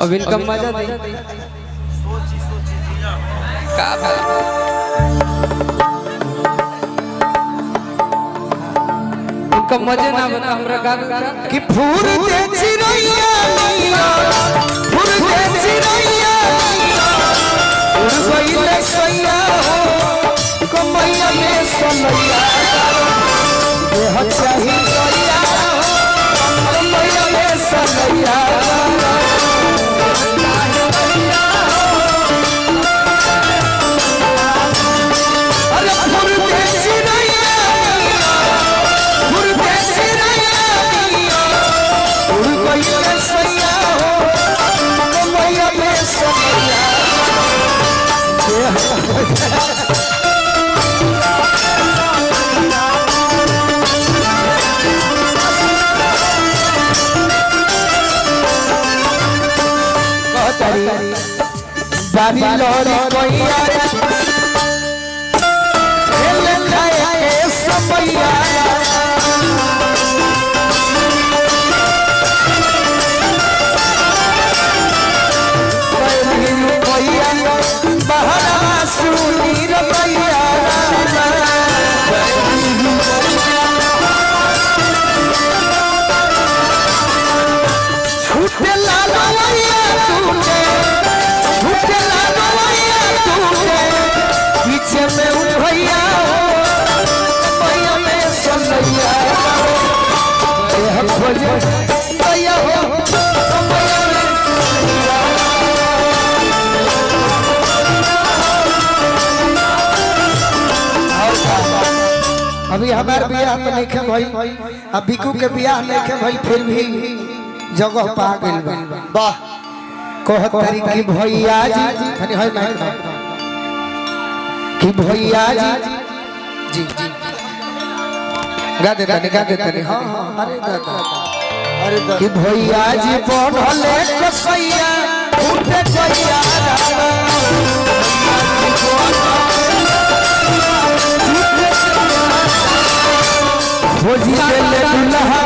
अब इनका मजा दे का इनका मजे ना बता हमरा का कि फूर दे चिरैया मैया फूर दे चिरैया मैया उड़ गइले सैया हो कमैया में सनैया देह चाही गैया हो कमैया में सनैया अरे फूर दे चिरैया मैया फूर दे चिरैया मैया उड़ गइले सैया हो कमैया में सनैया बारी लोरी कोइया खेल खाए समैया कोइया बहरा सुनी रमैया छूटे लालवैया टूटे छूटे लालवैया टूटे पीछे में उठैया हो मैया में सनैया देह खोजे मैया हो मैया में सनैया। अभी हमार बियाह तो नहीं भइल अब बिकू के बियाह नहीं भइल फिर भी जगह पा गइल बा। वाह कहत तारी कि भैया जी तनी होय माइक में कि भैया जी जी जी गा दे तनी गा दे तनी हां हां अरे दादा अरे दा कि भैया जी बनले कसैया उठे जइया रामा। खोजी देले दुल्हा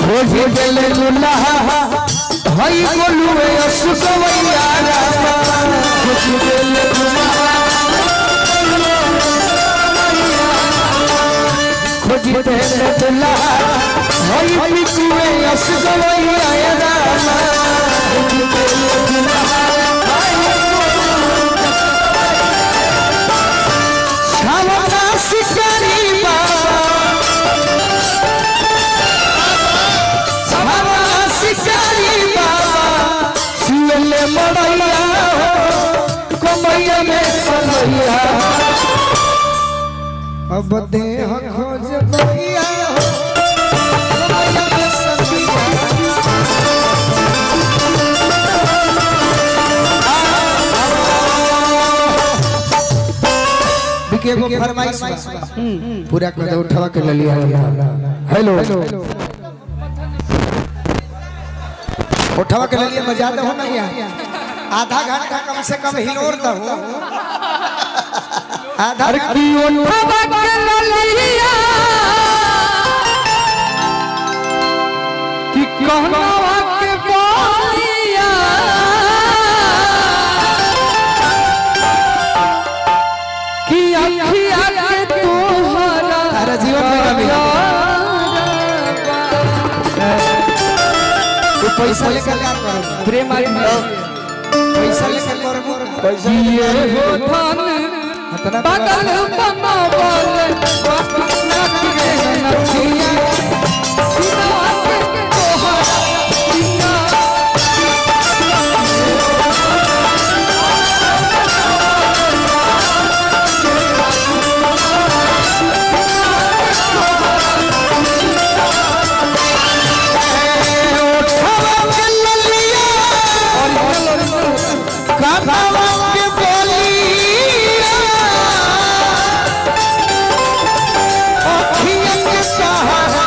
खोजी देले दुल्हा हई गोलुए असुकवैया रामा खोजी देले दुल्हा खोजी देले दुल्हा हई पिकुए असुकवैया रामा खोजी देले दुल्हा छावना शिकारी बाबा छावना शिकारी बाबा सियले मड़ैया हो कमैया में सनैया अब देह खोज गैया हो कमैया में सनैया। बिके एगो फरमाइश बा पूरा कर दे उठवा के ले लिया। हेलो उठवा के ले लिया मजा दो ना यार आधा घंटा कम से कम हिलोर दो आधा अरे की उठवा के ललिया कि कहनवा के बोलिया कि अखिया के तोहरा अरे जीवन में कभी तू पैसा लेकर क्या करोगे प्रेम आई पैसा लेकर करोगे पैसा ये हो धन बगल बनावल नक के नथिया सीना के तोहरा सीना। उठवा के ललिया कान्हावा के बोलिया अखिया के तहारा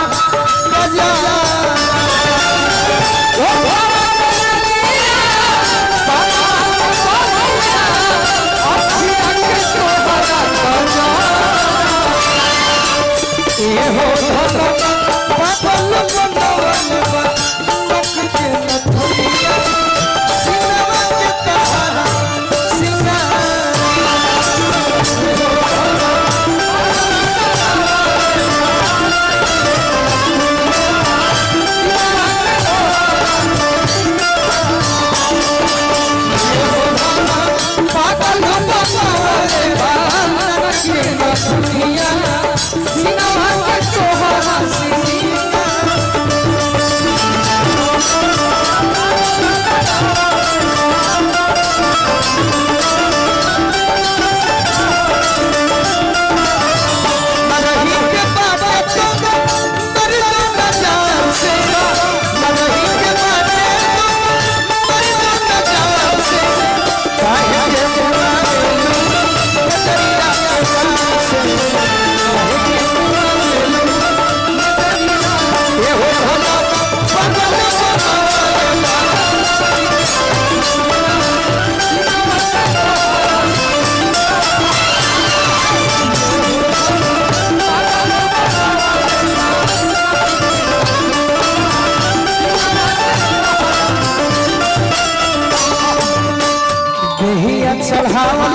चढ़ावल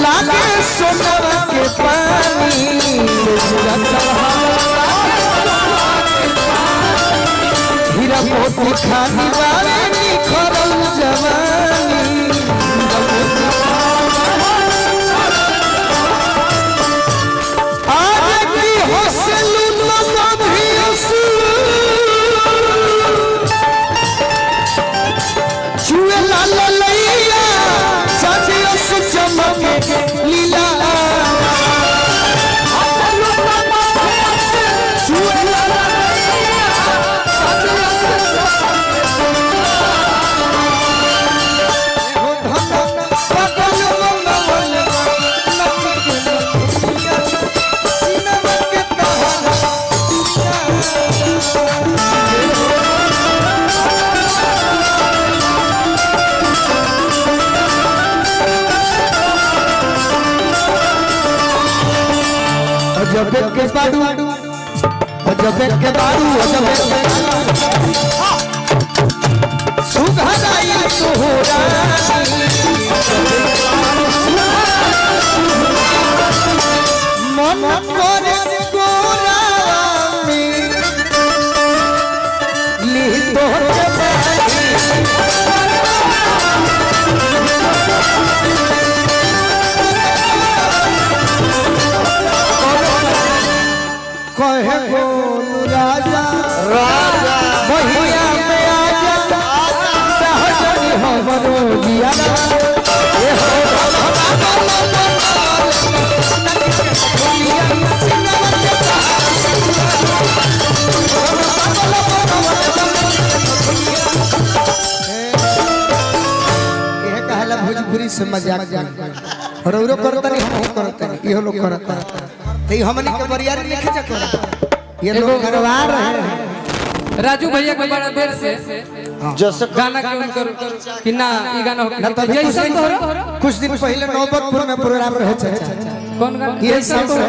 लागे सोनवा के पानी सेनुरा चढ़ावल हीरा मोती खानी वाले निखरल जवानी आज की हौसलू भी चुए लाल लैया चांदियों से चमके लीला चुए लाल लैया चांदियों से हो धन बदल मंगल नच के दुनिया सिनेमा के तहरा अजब के बाडू अजब के बाडू अजब के सुघराई तोहरा मन करे गोरा में ली तोहर बारी। कहे गोलू राजा राजा बहिया में आजा सहजनी हमरो जिया ए हो यह कहला भोजपुरी से मजाक रौरो करतनी हमहू करतनी इहो लोग करता त ई हमनी के बरियारी लिखे जा कर ये लोग करवा रहे हैं। राजू भैया के बड़ा देर से जैसे गाना के उनकर कि ना ई गाना हो ना तभी जैसन तोहरो कुछ दिन पहले नौबतपुर में प्रोग्राम रहे चाचा कौन गाना ये जैसन सब तोहरो